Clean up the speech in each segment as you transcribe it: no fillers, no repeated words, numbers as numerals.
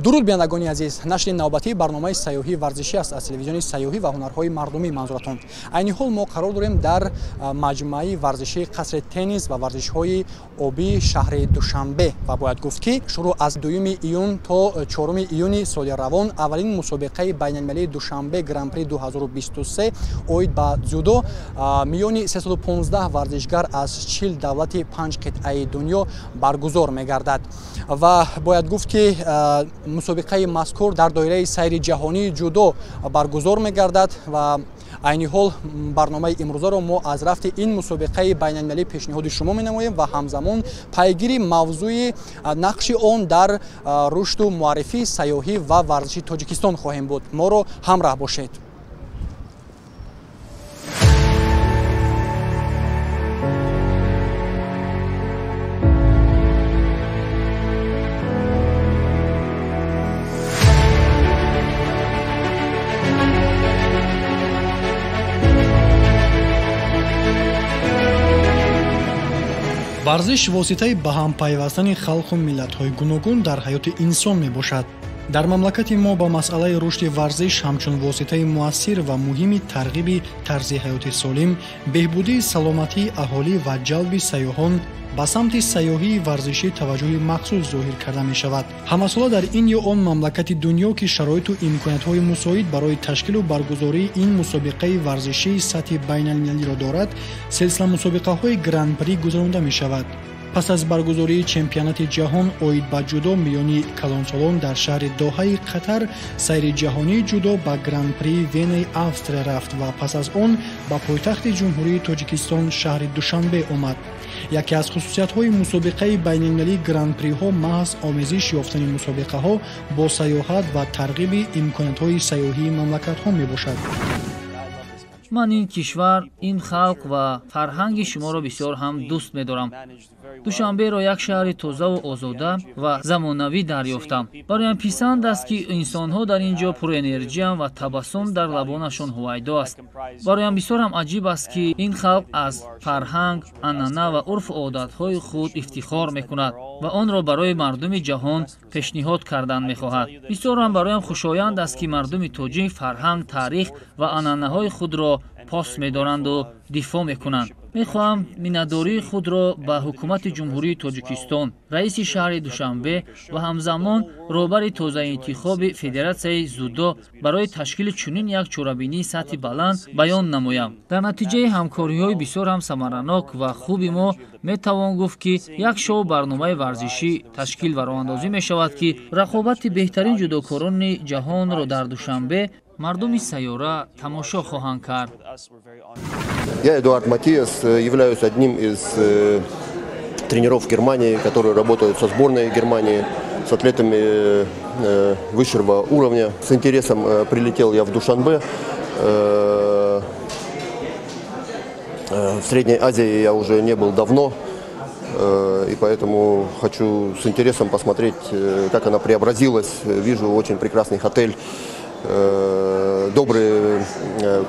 Дуруд, бинандагони азиз! Нашри навбатии барномаи сайёҳии варзишӣ аст аз телевизиони сайёҳӣ ва ҳунарҳои мардумӣ манзуратон. Айни ҳол мо қарор дорем дар маҷмӯаи варзишии қасри теннис ва варзишҳои обии шаҳри Душанбе ва бояд гуфт, ки шурӯъ аз 2 июн то 4 июни соли равон аввалин мусобиқаи байналмилалии Душанбе Гран-при 2023 оид ба дзюдо миёни 315 варзишгар аз 40 давлати 5 қитъаи дунё баргузор мегардад. Ва бояд гуфт, ки мусобиқаи мазкур дар доираи сайри ҷаҳонии ҷудо баргузор мегардад ва айни ҳол барномаи имрӯзаро мо аз рафти ин мусобиқаи байналмилалӣ пешниҳоди шумо менамоем ва ҳамзамон пайгири мавзӯи нақши он дар рушду муаррифии сайёҳӣ ва варзиши Тоҷикистон хоҳем буд. Моро ҳамраҳ бошед. Варзиш воситаи ба ҳам пайвастани халқу миллатҳои гуногун дар ҳаёти инсон мебошад. Дар мамлакати мо ба масъалаи рушди варзиш ҳамчун воситаи муассир ва муҳими тарғиби тарзи ҳаёти солим, беҳбудии саломатии аҳолӣ ва ҷалби сайёҳон ба самти сайёҳии варзишӣ таваҷҷӯҳи махсус зоҳир карда мешавад. Ҳамасола дар ин ё он мамлакати дунё, ки шароиту имкониятҳои мусоид барои ташкилу баргузории ин мусобиқаи варзишии сатҳи байналмилалиро дорад, силсила мусобиқаҳои гран-при гузаронда мешавад. Пас аз баргузории чемпионати ҷаҳон оид ба ҷудо миёни калонсолон дар шаҳри Доҳаи Қатар, сайри ҷаҳонии ҷудо ба гран-прии Венаи Австрия рафт ва пас аз он ба пойтахти Ҷумҳурии Тоҷикистон шаҳри Душанбе омад. Яке аз хусусиятҳои мусобиқаи байналмилалии гран-приҳо маҳз омезиш ёфтани мусобиқаҳо бо сайёҳат ва тарғиби имкониятҳои сайёҳии мамлакатҳо мебошад. Ман ин кишвар, ин халқ ва фарҳанги шуморо бисёр ҳам дӯст медорам. Душанберо як шаҳри тозаву озода ва замонавӣ дарёфтам. Бароям писанд аст, ки инсонҳо дар ин ҷо пурэнерҷиянд ва табассум дар лабонашон ҳувайдо аст. Бароям бисёр ҳам аҷиб аст, ки ин халқ аз фарҳанг, анъана ва урфу одатҳои худ ифтихор мекунад ва онро барои мардуми ҷаҳон пешниҳод кардан мехоҳад. Бисёр ҳам бароям хушоянд аст, ки мардуми тоҷик фарҳанг, таърих ва анъанаҳои худро пос медоранду дифоъ мекунанд. Мехоҳам миннатдории худро ба ҳукумати Ҷумҳурии Тоҷикистон, раиси шаҳри Душанбе ва ҳамзамон роҳбари тозаинтихоби Федератсияи дзюдо барои ташкили чунин як чорабинии сатҳи баланд баён намоям. Дар натиҷаи ҳамкориҳои бисёр ҳам самаранок ва хуби мо метавон гуфт, ки як шоу барномаи варзишӣ ташкил ва роҳандозӣ мешавад, ки рақобати беҳтарин ҷудокорони ҷаҳонро дар Душанбе мардуми сайёра тамошо хоҳанд кард. Я, Эдуард Матиас, являюсь одним из тренеров Германии, которые работают со сборной Германии, с атлетами высшего уровня. С интересом прилетел я в Душанбе. В Средней Азии я уже не был давно, и поэтому хочу с интересом посмотреть, как она преобразилась. Вижу очень прекрасный отель. Добрые,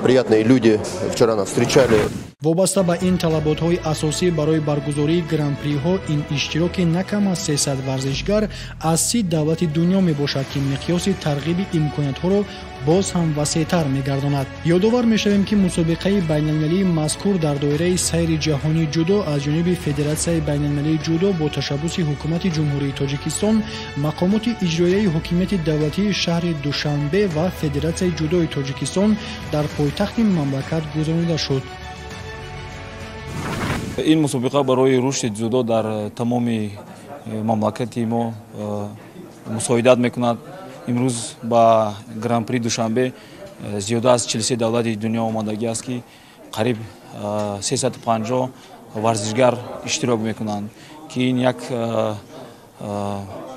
приятные люди вчера нас встречали. Вобаста ба ин талаботҳои асосӣ барои баргузории гран-приҳо ин иштироки на кам аз 300 варзишгар аз 30 давлати дунё мебошад, ки миқёси тарғиби имкониятҳоро боз ҳам васеътар мегардонад. Ёдовар мешавем, ки мусобиқаи байналмилалии мазкур дар доираи сайри ҷаҳонии ҷудо аз ҷониби Федератсияи байналмилалии ҷудо бо ташаббуси ҳукумати Ҷумҳурии Тоҷикистон, мақомоти иҷроияи ҳокимияти давлатии шаҳри Душанбе ва Федератсияи ҷудои Тоҷикистон дар пойтахти мамлакат гузаронида шуд. Ин мусобиқа барои рушди дзюдо дар тамоми мамлакати мо мусоидат мекунад. Имрӯз ба гран-при Душанбе зиёда аз 43 давлати дунё омадагӣ аст, ки қариб 350 варзишгар иштирок мекунанд, ки ин як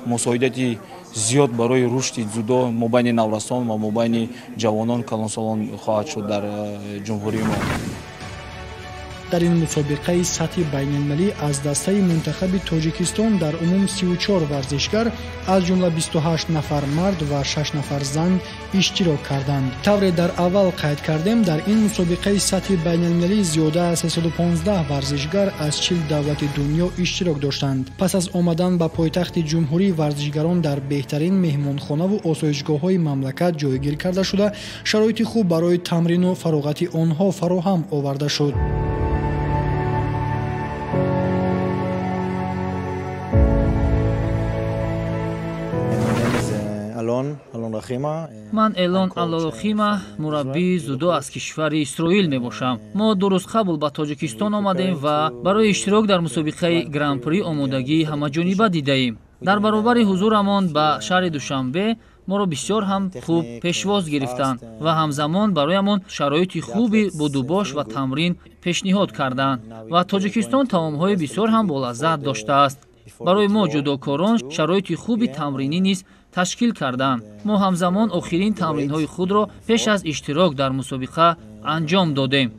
мусоидати зиёд барои рушди дзюдо мобайни наврасон ва мобайни ҷавонон, калонсолон хоҳад шуд дар ҷумҳурии мо. Дар ин мусобиқаи сатҳи байналмилалӣ аз дастаи мунтахаби Тоҷикистон дар умум 34 варзишгар, аз ҷумла 28 нафар мард ва 6 нафар зан иштирок карданд. Тавре дар аввал қайд кардем, дар ин мусобиқаи сатҳи байналмилалӣ зиёда аз 315 варзишгар аз 40 давлати дунё иштирок доштанд. Пас аз омадан ба пойтахти ҷумҳурӣ варзишгарон дар беҳтарин меҳмонхонаву осоишгоҳҳои мамлакат ҷойгир карда шуда, шароити хуб барои тамрину фароғати онҳо фароҳам оварда шуд. Ман Элон Аллорохима, мураббии дзюдо аз кишвари Исроил мебошам. Мо 2 рӯз қабл ба Тоҷикистон омадем ва барои иштирок дар мусобиқаи Гран-при омодагии ҳамаҷониба дидаем. Дар баробари ҳузурамон ба шаҳри Душанбе моро бисёр ҳам хуб пешвоз гирифтанд ва ҳамзамон бароямон шароити хуби будубош ва тамрин пешниҳод карданд ва Тоҷикистон таомҳои бисёр ҳам болаззат доштааст. Барои мо ҷудокорон шароити хуби тамринӣ низ ташкил карданд. Мо ҳамзамон охирин тамринҳои худро пеш аз иштирок дар мусобиқа анҷом додем.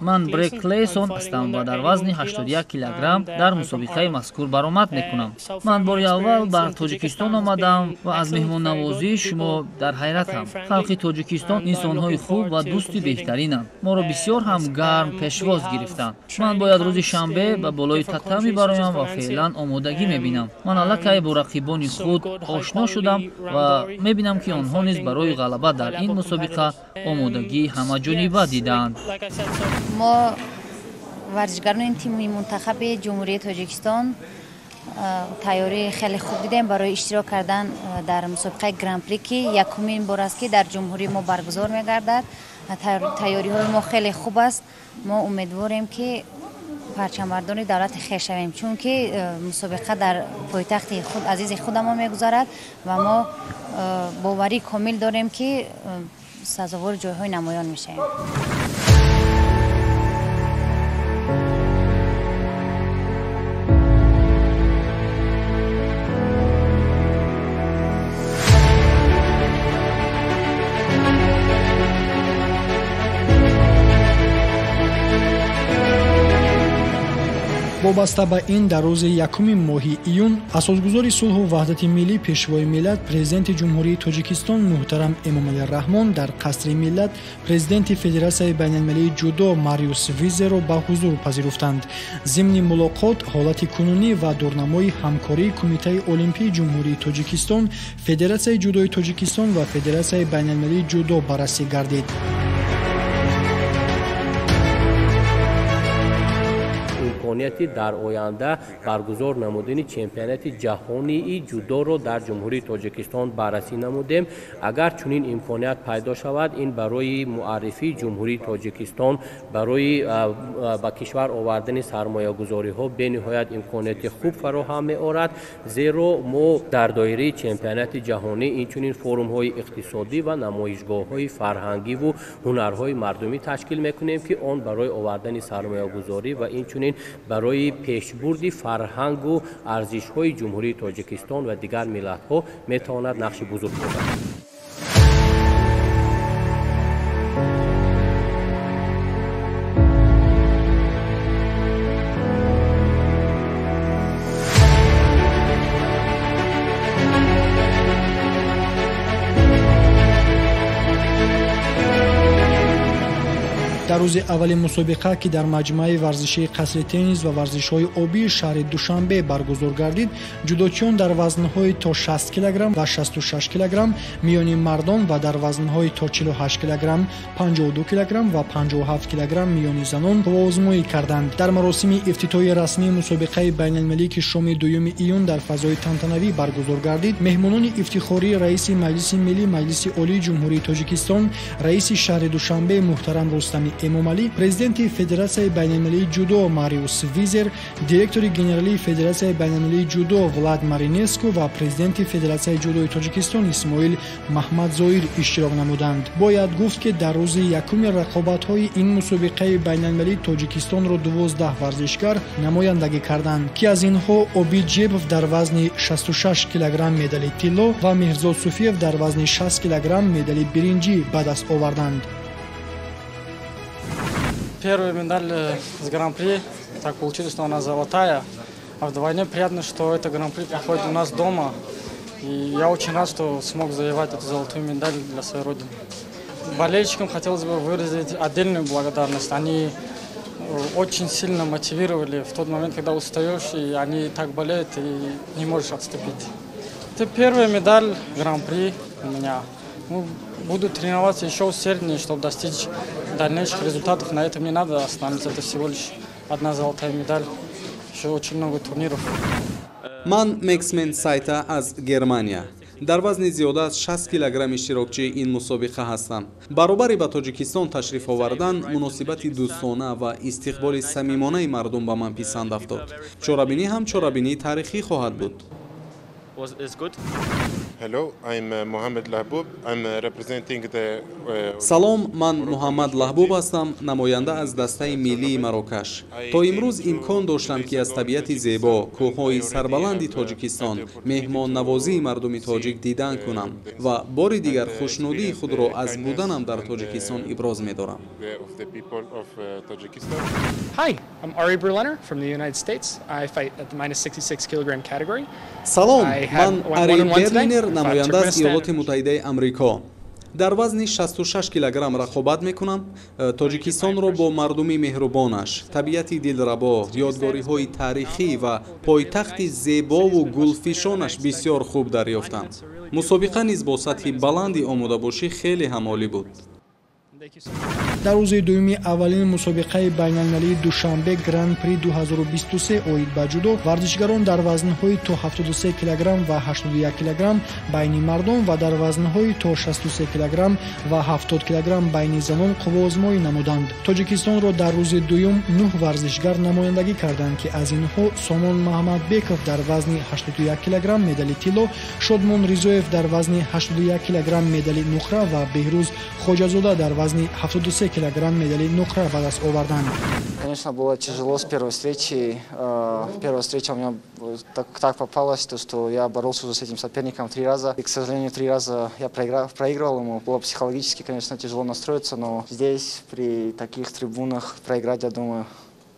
Ман Брек Клейсон ҳастам ва дар вазни 81 килограмм дар мусобиқаи мазкур баромад мекунам. Ман бори аввал ба Тоҷикистон омадам ва аз меҳмоннавозии шумо дар ҳайратам. Халқи Тоҷикистон инсонҳои хуб ва дӯсти беҳтаринанд. Моро бисёр ҳам гарм пешвоз гирифтанд. Ман бояд рӯзи шанбе ба болои татами бароям ва феълан омодагӣ мебинам. Ман аллакай бо рақибони худ ошно шудам ва мебинам, ки онҳо низ барои ғалаба дар ин мусобиқа омодагии ҳамаҷониба дидаанд. Мо варзишгарони тими мунтахаби Ҷумҳурии Тоҷикистон тайёрии хеле хуб дидем барои иштирок кардан дар мусобиқаи Гран-при, ки якумин бор аст, ки дар ҷумҳурии мо баргузор мегардад. Тайёриҳои мо хеле хуб аст. Мо умедворем, ки парчамбардори давлати хеш шавем, чунки мусобиқа дар пойтахти худ азизи худамон мегузарад ва мо боварии комил дорем, ки сазовори ҷойҳои намоён мешавем. Вобаста ба ин, дар рӯзи 1 моҳи июн асосгузори сулҳу ваҳдати миллӣ, пешвои миллат, президенти Ҷумҳурии Тоҷикистон муҳтарам Эмомалӣ Раҳмон дар Қасри миллат президенти Федератсияи байналмилалии ҷудо Мариус Визеро ба ҳузур пазируфтанд. Зимни мулоқот ҳолати кунунӣ ва дурнамои ҳамкории Кумитаи Олимпии Ҷумҳурии Тоҷикистон, Федератсияи ҷудои Тоҷикистон ва Федератсияи байналмилалии ҷудо баррасӣ гардид. Имконияти дар оянда баргузор намудани чемпионати ҷаҳонии ҷудоро дар Ҷумҳурии Тоҷикистон баррасӣ намудем. Агар чунин имконият пайдо шавад, ин барои муаррифии Ҷумҳурии Тоҷикистон, барои ба кишвар овардани сармоягузориҳо бениҳоят имконияти хуб фароҳам меорад, зеро мо дар доираи чемпионати ҷаҳонӣ инчунин форумҳои иқтисодӣ ва намоишгоҳҳои фарҳангиву ҳунарҳои мардумӣ ташкил мекунем, ки он барои овардани сармоягузорӣ ва инчунин барои пешбурди фарҳангу арзишҳои Ҷумҳурии Тоҷикистон ва дигар миллатҳо метавонад нақши бузург бозад. Дар рӯзи аввали мусобиқа, ки дар маҷмӯаи варзишии Қасри теннис ва варзишҳои обии шаҳри Душанбе баргузор гардид, ҷудочиён дар вазнҳои то 60 килограмм ва 66 килограмм миёни мардон ва дар вазнҳои то 48 килограмм, 52 килограмм ва 57 килограмм миёни занон қувваозмоӣ карданд. Дар маросими ифтитоҳи расмии мусобиқаи байналмилалӣ, ки шоми 2 июн дар фазои тантанавӣ баргузор гардид, меҳмонони ифтихории раиси Маҷлиси Миллӣ Маҷлиси Олии Ҷумҳурии Тоҷикистон, раиси шаҳри Душанбе муҳтарам Рустами Эмомалӣ, президенти Федератсияи байналмилалии ҷудо Мариус Визер, директори генералии Федератсияи байналмилалии ҷудо Влад Маринеску ва президенти Федератсияи ҷудои Тоҷикистон Исмоил Маҳмадзоир иштирок намуданд. Бояд гуфт, ки дар рӯзи якуми рақобатҳои ин мусобиқаи байналмилалии Тоҷикистонро 12 варзишгар намояндагӣ карданд, ки аз инҳо Обид Ҷебов дар вазни 66 килограмм медали тилло ва Меҳрзод Суфиев дар вазни 60 килограмм медали биринҷӣ ба даст оварданд. Первая медаль с Гран-при, так получилось, что она золотая. А вдвойне приятно, что это Гран-при проходит у нас дома. И я очень рад, что смог завоевать эту золотую медаль для своей родины. Болельщикам хотелось бы выразить отдельную благодарность. Они очень сильно мотивировали в тот момент, когда устаешь, и они так болеют, и не можешь отступить. Это первая медаль Гран-при у меня. Ну, буду тренироваться еще усерднее, чтобы достичь дальнейших результатов. На этом не надо останавливаться. Это всего лишь одна золотая медаль. Еще очень много турниров. Ман Мексмен Сайта аз Германия, дар вазни зиёда аз 60 килограмм иштирокчии ин мусобиқа ҳастам. Баробари ба Тоҷикистон ташриф овардан, муносибати дӯстона ва истиқболи самимонаи мардум ба ман писанд афтод. Чорабинӣ ҳам чорабинии таърихӣ хоҳад буд. Hello, I'm Mohamed Lahboub. I'm representing the Салом, ман Муҳаммад Лаҳбуб ҳастам, намоянда аз дастаи миллии Марокаш. То имрӯз имкон доштам, ки аз табиати зебо, кӯҳҳои сарбаланди Тоҷикистон, меҳмоннавозии мардуми тоҷик дидан кунам ва бори дигар хушнудии худро аз буданам дар Тоҷикистон иброз медорам. Of the people of Tajikistan. Hi, I'm Ari Berliner from the United States. I fight at the minus 66 kilogram category. Салом, ман Ари Берлинер, намоянда аз Иёлоти Муттаҳидаи Амрико, дар вазни 66 килограмм рақобат мекунам. Тоҷикистонро бо мардуми меҳрубонаш, табиати дилрабо, ёдгориҳои таърихӣ ва пойтахти зебову гулфишонаш бисёр хуб дарёфтам. Мусобиқа низ бо сатҳи баланди омодабошӣ хеле ҳам олӣ буд. Дар рӯзи дуюми аввалини мусобиқаи байналмилалии Душанбе Гран-при 2023 оид ба ҷудо варзишгарон дар вазнҳои то 73 килограмм ва 81 килограмм байни мардон ва дар вазнҳои то 63 килограмм ва 70 килограмм байни занон қувваозмоӣ намуданд. Тоҷикистонро дар рӯзи дуюм нӯҳ варзишгар намояндагӣ карданд, ки аз инҳо Сомон Маҳмадбеков дар вазни 81 килограмм медали тилло, Шодмон Ризоев дар вазни 81 килограмм медали нуқра ва Беҳрӯз Хоҷазода дар вазни 73 килограмм медали нуқра ба даст оварданд. Конечно, было тяжело с первой встречи. Первая встреча у меня так попалась, то, что я боролся уже с этим соперником три раза. И, к сожалению, три раза я проигрывал ему. Было психологически, конечно, тяжело настроиться, но здесь, при таких трибунах, проиграть, я думаю,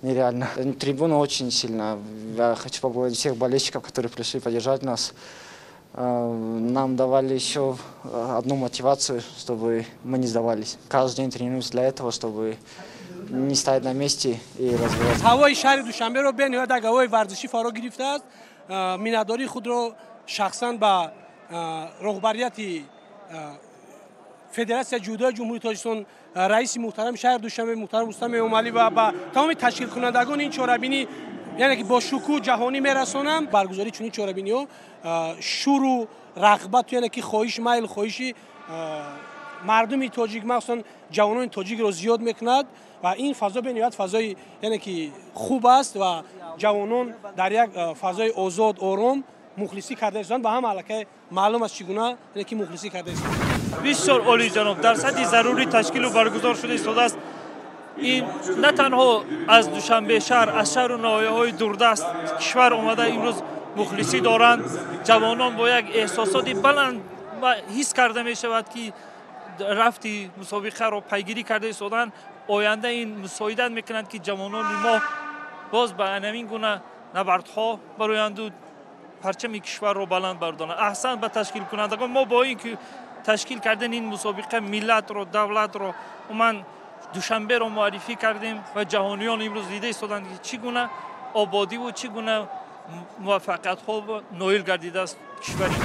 нереально. Трибуна очень сильно. Я хочу поблагодарить всех болельщиков, которые пришли поддержать нас. Нам давали еще одну мотивацию, чтобы мы не сдавались. Каждый день тренируемся для этого, чтобы не стоять на месте и развиваться. Ҳавои шаҳри Душанберо бениҳоят як ҳавои варзишӣ фаро гирифтааст. Миннатдории худро шахсан ба роҳбарияти Федератсияи ҷудои Ҷумҳурии Тоҷикистон, раиси муҳтарами шаҳри Душанбе муҳтарам Рустам Эмомалӣ ва ба тамоми ташкилкунандагони ин чорабинӣ, яъне ки бо шукӯҳ ҷаҳонӣ мерасонам. Баргузории чунин чорабиниҳо шуру рағбату, яъне ки хоҳиш, майл, хоҳиши мардуми тоҷик, махсусан ҷавонони тоҷикро зиёд мекунад ва ин фазо бениҳоят фазои, яъне ки хуб аст ва ҷавонон дар як фазои озод, ором мухлисӣ карда истоданд ва ҳама аллакай маълум аст, чӣ гуна, яъне ки мухлисӣ карда истоданд. Бисёр олиҷаноб, дар сатҳи зарурӣ ташкилу баргузор шуда истодааст. Ин на танҳо аз Душанбе шаҳр, аз шаҳру ноҳияҳои дурдаст кишвар омада имрӯз мухлисӣ доранд. Ҷавонон бо як эҳсосоти баланд ва ҳис карда мешавад, ки рафти мусобиқаро пайгирӣ карда истоданд. Оянда ин мусоидат мекунанд, ки ҷавонони мо боз ба ҳамин гуна набардҳо бароянду парчами кишварро баланд бардоранд. Аҳсан ба ташкилкунандагон. Мо бо ин ки ташкил кардани ин мусобиқа миллатро, давлатро, умуман Душанберо муаррифӣ кардем ва ҷаҳониён имрӯз дида истоданд, ки чӣ гуна ободиву чӣ гуна муваффақиятҳо ноил гардидааст кишвари.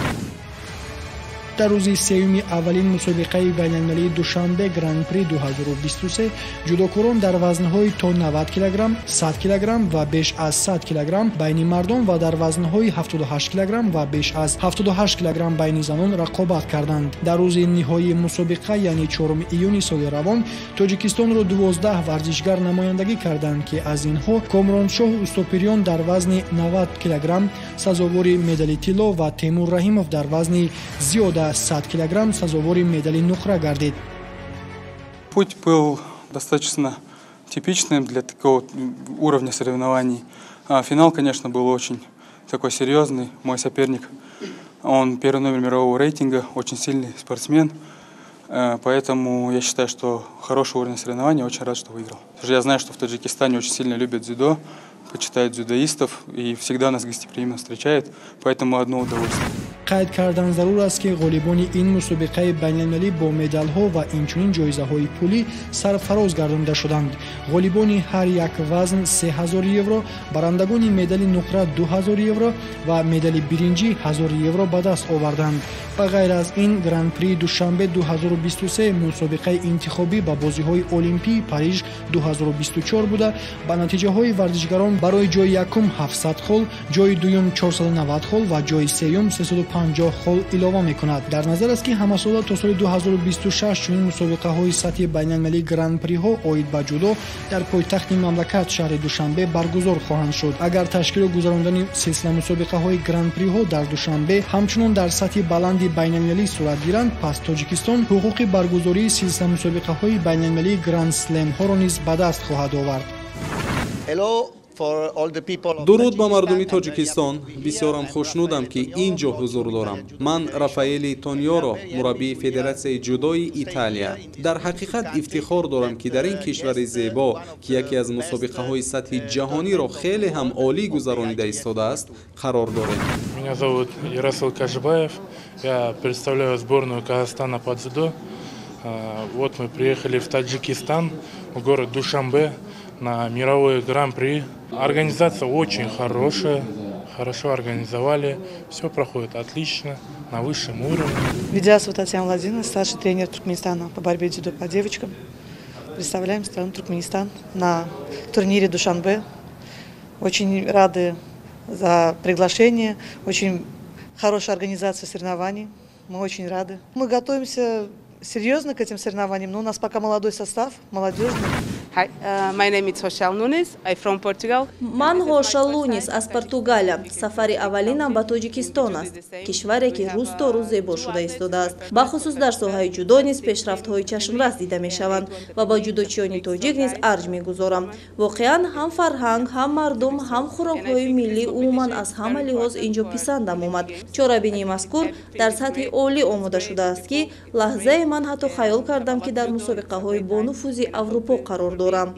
Дар рӯзи сеюми аввалин мусобиқаи байналмилалии Душанбе Гран-при 2023 ҷудокорон дар вазнҳои то 90 килограмм, 100 килограмм ва беш аз 100 килограмм байни мардон ва дар вазнҳои 78 килограмм ва беш аз 78 килограмм байни занон рақобат карданд. Дар рӯзи ниҳоии мусобиқа, яъне 4 июни соли равон, Тоҷикистонро 12 варзишгар намояндагӣ карданд, ки аз инҳо Комроншоҳ Устопирён дар вазни 90 килограмм сазовори медали тилло ва Темур Раҳимов дар вазни зиёда 100 килограмм сазовори медали нуқра гардид. Путь был достаточно типичным для такого уровня соревнований. А финал, конечно, был очень такой серьезный. Мой соперник, он первый номер мирового рейтинга, очень сильный спортсмен. Поэтому я считаю, что хороший уровень соревнований, очень рад, что выиграл. Потому что я знаю, что в Таджикистане очень сильно любят дзюдо, почитают дзюдоистов и всегда нас гостеприимно встречают, поэтому одно удовольствие. Қайд кардан зарур аст, ки ғолибони ин мусобиқаи байналмилалӣ бо медалҳо ва инчунин ҷоизаҳои пулӣ сарфароз гардонида шуданд. Ғолибони ҳар як вазн 3000 евро, барандагони медали нуқра 2000 евро ва медали биринҷӣ 1000 евро ба даст оварданд. Ба ғайр аз ин, Гран-при Душанбе 2023 мусобиқаи интихобӣ ба бозиҳои Олимпии Париж 2024 буда, ба натиҷаҳои варзишгарон барои ҷои якум 700 хол, ҷои дуюм 490 хол ва ҷои сеюм 350 хол илова мекунад. Дар назар аст, ки ҳамасола то соли 2026 чунин мусобиқаҳои сатҳи байналмилалии гран-приҳо оид ба ҷудо дар пойтахти мамлакат, шаҳри Душанбе, баргузор хоҳанд шуд. Агар ташкилу гузарондани силсила мусобиқаҳои гран-приҳо дар Душанбе ҳамчунон дар сатҳи баланди байналмилалӣ сурат гиранд, пас Тоҷикистон ҳуқуқи баргузории силсила мусобиқаҳои байналмилалии гранд-слемҳоро низ ба даст хоҳад овард. Дуруд ба мардуми Тоҷикистон. Бисёрам хушнудам, ки ин ҷо ҳузур дорам. Ман Рафаэли Тоньоро, мураббии Федератсияи ҷудои Италия. Дар ҳақиқат ифтихор дорам, ки дар ин кишвари зебо, ки яке аз мусобиқаҳои сатҳи ҷаҳониро хеле ҳам олӣ гузаронида истодааст, қарор дорем. Меня зовут Ерасыл Кажибаев. Я представляю сборную Казахстана по дзюдо. Вот мы приехали в Таджикистан, в город Душанбе, на мировой гран-при. Организация очень хорошая, хорошо организовали, все проходит отлично, на высшем уровне. Ведясова Татьяна Владимировна, старший тренер Туркменистана по борьбе дзюдо по девочкам. Представляем страну Туркменистан на турнире Душанбе. Очень рады за приглашение, очень хорошая организация соревнований. Мы очень рады. Мы готовимся серьезно к этим соревнованиям, но у нас пока молодой состав, молодежный. Hi, my name is Rochelle Nunes. I'm from Portugal. Ман Ҳоша Лунис аз Португалия. Сафари аввалинам ба Тоҷикистон аст, кишваре, ки рӯз то рӯз зебо шуда истодааст. Бахусус дар соҳаи ҷудо низ пешрафтҳои чашмрас дида мешаванд ва ба ҷудочиёни тоҷик низ арҷ мегузорам. Воқеан, ҳам фарҳанг, ҳам мардум, ҳам хӯрокҳои миллӣ, умуман аз ҳама лиҳоз ин ҷо писандам омад. Чорабинии мазкур дар сатҳи олӣ омода шудааст, ки лаҳзае ман ҳатто хаёл кардам, ки дар мусобиқаҳои бонуфузи Аврупо қарор дорам.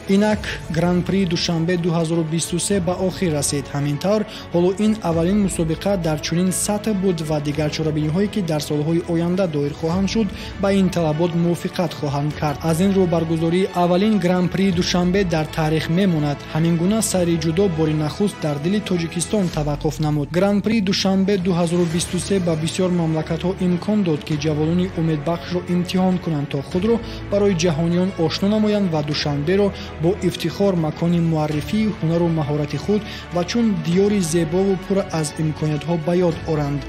Инак Гран-при Душанбе 2023 ба охир расид. Ҳамин тавр, ҳоло ин аввалин мусобиқа дар чунин сатҳ буд ва дигар чорабиниҳое, ки дар солҳои оянда доир хоҳанд шуд, ба ин талабот мувофиқат хоҳанд кард. Аз ин рӯ, баргузории аввалин Гран-при Душанбе дар таърих мемонад. Ҳамин гуна сайри ҷудо бори нахуст дар дили Тоҷикистон таваққуф намуд. Гран-при Душанбе 2023 ба бисёр мамлакатҳо имкон дод, ки ҷавонони умедбахшро имтиҳон кунанд, то худро барои ҷаҳониён ошно намоянд ва Душанберо бо ифтихор макони муаррифии ҳунару маҳорати худ ва чун диёри зебову пур аз имкониятҳо ба ёд оранд.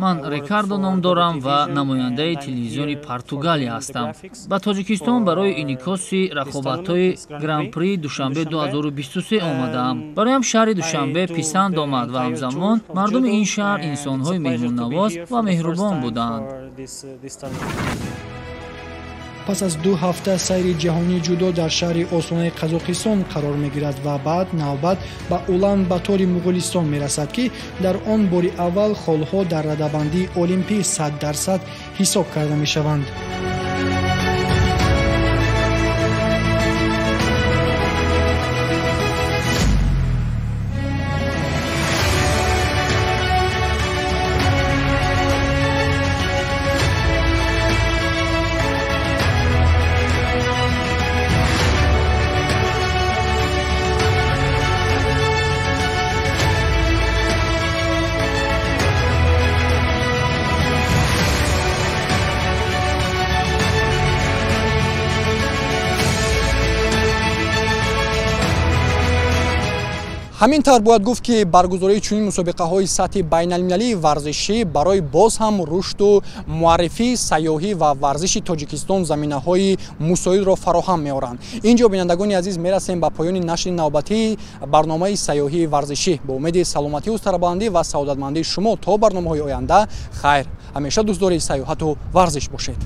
Ман Рикардо ном дорам ва намояндаи телевизиони Португалия ҳастам. Ба Тоҷикистон барои инъикоси рақобатҳои Гран-при Душанбе 2023 омадаам. Бароям шаҳри Душанбе писанд омад ва ҳамзамон мардуми ин шаҳр инсонҳои меҳмоннавоз ва меҳрубон буданд. Пас аз 2 ҳафта сайри ҷаҳонии ҷудо дар шаҳри Остонаи Қазоқистон қарор мегирад ва баъд навбат ба Улан Батори Муғулистон мерасад, ки дар он бори аввал холҳо дар радабандии олимпӣ 100% ҳисоб карда мешаванд. Ҳамин тавр бояд гуфт, ки баргузории чунин мусобиқаҳои сатҳи байналмилалии варзишӣ барои боз ҳам рушду муаррифии сайёҳӣ ва варзиши Тоҷикистон заминаҳои мусоидро фароҳам меоранд. Ин ҷо, бинандагони азиз, мерасем ба поёни нашри навбатии барномаи сайёҳии варзишӣ. Бо умеди саломатию сарбаландӣ ва саодатмандии шумо то барномаҳои оянда хайр. Ҳамеша дӯстдори сайёҳату варзиш бошед.